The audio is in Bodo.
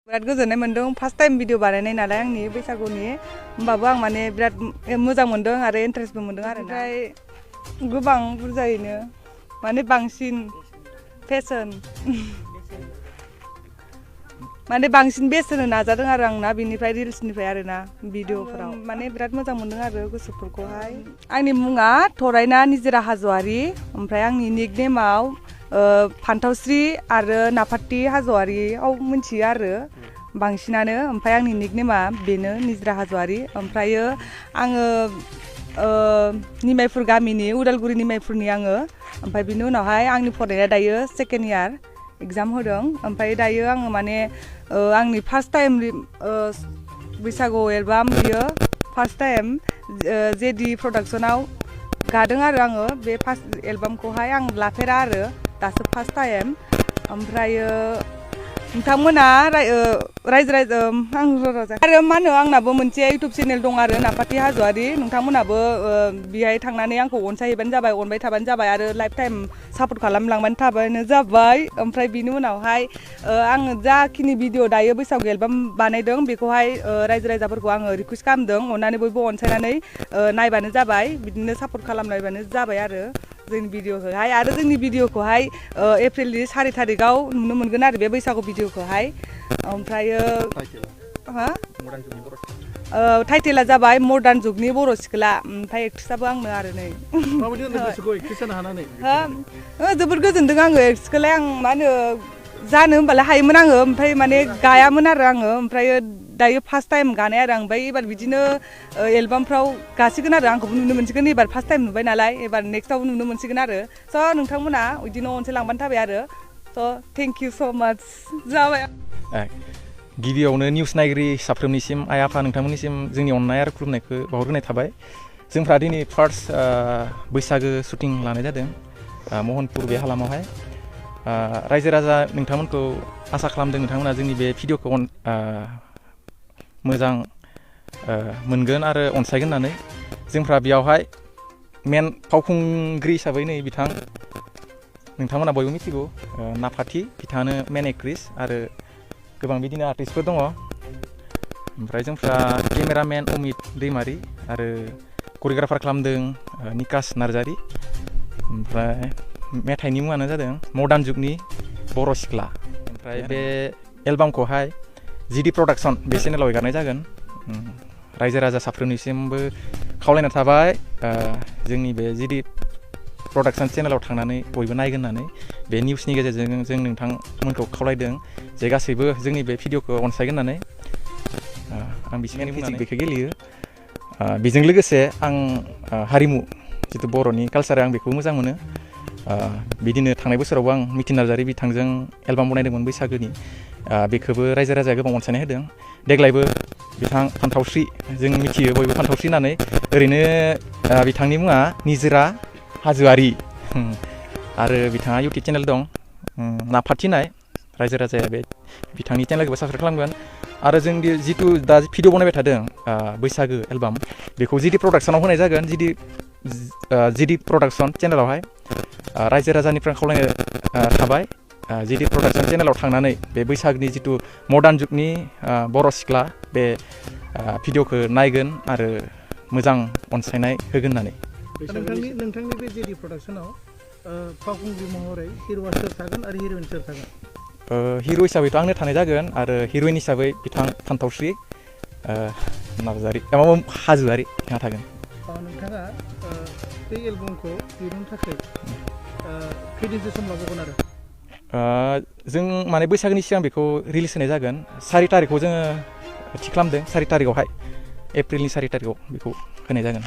बिराद गोजोननाय मोनदों फार्स्ट टाइम भिडिअ बानायनाय नालाय आंनि बैसागुनि होमबाबो आं माने बिराद मोजां मोनदों आरो इन्टारेस्टबो मोनदों आरो ओमफ्राय गोबां बुरजायैनो माने बांसिन फेशन माने बांसिन बेस्ट होनो नाजादों आरो आंना बिनिफ्राय रिल्सनिफ्राय आरोना भिडिअफोराव माने बिराद मोजां मोनदों आरो गोसोफोरखौहाय आंनि मुङा थरायना निजोरा हाज'वारि ओमफ्राय आंनि निकनेमाव फान्थावस्रि आरो नाफाति हाज'वारियाव मिथियो आरो बांसिनानो ओमफ्राय आंनि निकनेमा बेनो निजोरा हाज'वारि ओमफ्रायो आङो निमायफुर गामिनि उदालगुरि निमायफुरनि आङो ओमफ्राय बिनि उनावहाय आंनि फरायनाया दायो सेकेन्ड इयार एग्जाम होदों ओमफ्राय दायो आङो माने आंनि फार्स्ट टाइम बैसागु एलबाम बियो फार्स्ट टाइम जेडि प्रडाक्शनाव गादों आरो आङो बे फार्स्ट एलबामखौहाय आं लाफेरा आरो दासो फार्स्ट टाइम ओमफ्रायो नोंथांमोना रायजो आरो मा होनो आंनाबो मोनसे इउटुब चेनेल दं आरो नाफाति हाज'वारि नोंथांमोनाबो बेहाय थांनानै आंखौ अनसायहैबानो जाबाय अनबाय थाबानो जाबाय आरो लाइफ टाइम सापर्ट खालामलांबानो थाबानो जाबाय ओमफ्राय बिनि उनावहाय आङो जाखिनि भिडिअ दायो बैसागु एलबाम बानायदों बेखौहाय रायजो राजाफोरखौ आङो रिकुवेस्ट खालामदों अननानै बयबो अनसायनानै नायबानो जाबाय बिदिनो सापर्ट खालामनायबानो जाबाय आरो जोंनि भिडिअखौहाय आरो जोंनि भिडिअखौहाय एप्रिलनि 4 तारिखआव नुनो मोनगोन आरो बे बैसागु भिडिअखौहाय ओमफ्रायो टाइटेला जाबाय मडार्न जुगनि बर' सिख्ला ओमफ्राय एक्ट्रेसाबो आंनो आरो नै जोबोद गोजोनदों आङो एक्ट्रेसखौलाय आं मा होनो जानो होनबालाय हायोमोन आङो ओमफ्राय माने गायामोन आरो आङो ओमफ्राय दायो फार्स्ट टाइम गानाय आरो आं ओमफ्राय एबार बिदिनो एलबामफ्राव गासिगोन आरो आंखौबो नुनो मोनसिगोन एबार फार्स्ट टाइम नुबाय नालाय एबार नेक्स्टआवबो नुनो मोनसिगोन आरो स' नोंथांमोना बिदिनो अनसायलांबानो थाबाय आरो स' थेंक इउ स' माच जाबाय गिबियावनो निउस नायगिरि साफ्रोमनिसिम आइ आफा नोंथांमोननिसिम जोंनि अननाय आरो खुलुमनायखौ बावहरग्रोनाय थाबाय जोंफ्रा दिनै फार्स्ट बैसागो शुटिं लानाय जादों महनपुर बे हालामावहाय रायजो राजा नोंथांमोनखौ आसा खालामदों नोंथांमोना जोंनि बे भिडिअखौ मोजां मोनगोन आरो अनसायगोन होननानै जोंफ्रा बेयावहाय मेन फावखुंग्रि हिसाबै नै बिथां नोंथांमोना बयबो मिथिगौ नाफाति बिथाङानो मेन एक्ट्रेस आरो गोबां बिदिनो आर्टिस्टफोर दङ ओमफ्राय जोंफ्रा केमेरामेन अमित दैमारि आरो करिय'ग्राफार खालामदों निकास नार्जारि ओमफ्राय मेथाइनि मुङानो जादों मडार्न जुगनि बर' सिख्ला ओमफ्राय बे एलबामखौहाय जिडि प्रडाक्शन बे चेनेलाव एगारनाय जागोन रायजो राजा साफ्रोमनिसिमबो खावलायना थाबाय जोंनि बे जिडि प्रडाक्शन चेनेलाव थांनानै बयबो नायगोन होननानै बे निउसनि गेजेरजों जों नोंथांमोनखौ खावलायदों जे गासैबो जोंनि बे भिडिअखौ अनसायगोन होननानै आं बिसिनि फिजिक बेखौ गेलेयो बेजों लोगोसे आं हारिमु जिथु बर'नि कालसार आं बेखौ मोजां मोनो बिदिनो थांनाय बोसोरावबो आं मिथिन नार्जारि बिथांजों एलबाम बनायदोंमोन बैसागोनि बेखौबो रायजो राजाया गोबां अनसायनाय होदों देग्लायबो बिथां फान्थावस्रि जों मिथियो बयबो फान्थावस्रि होननानै ओरैनो बिथांनि मुङा निजोरा हाज'वारि आरो बिथाङा इउटुब चेनेल दं नाफाति नाय रायजो राजाया बे बिथांनि चेनेलखौबो साबसक्राइब खालामगोन आरो जों जिथु दा भिडिअ बनायबाय थादों बैसागो एलबाम बेखौ जिडि प्रडाक्शनाव होनाय जागोन जिडि प्रडाक्शन चेनेलावहाय रायजो राजानिफ्राय खावलायनाय थाबाय जिडि प्रडाक्शन चेनेलाव थांनानै बे बैसागनि जिथु मडार्न जुगनि बर' सिख्ला बे भिडिअखौ नायगोन आरो मोजां अनसायनाय होगोन होननानै नोंथांनि बे जिडि प्रडाक्शनाव फावखुंग्रि महरै हिर'आ सोर थागोन आरो हिर'इन सोर थागोन हिर' हिसाबैथ' आंनो थानाय जागोन आरो हिर'इन हिसाबै बिथां फान्थावस्रि नार्जारि हाज'वारि बिथाङा थागोन नोंथाङा बे एलबामखौ दिहुननो थाखाय खैदिनसो सम लागोन आरो जों माने बैसागोनि सिगां बेखौ रिलिज होनाय जागोन 4 तारिखआव जोङो थि खालामदों 4 तारिखआवहाय एप्रिलनि 4 तारिखआव बेखौ होनाय जागोन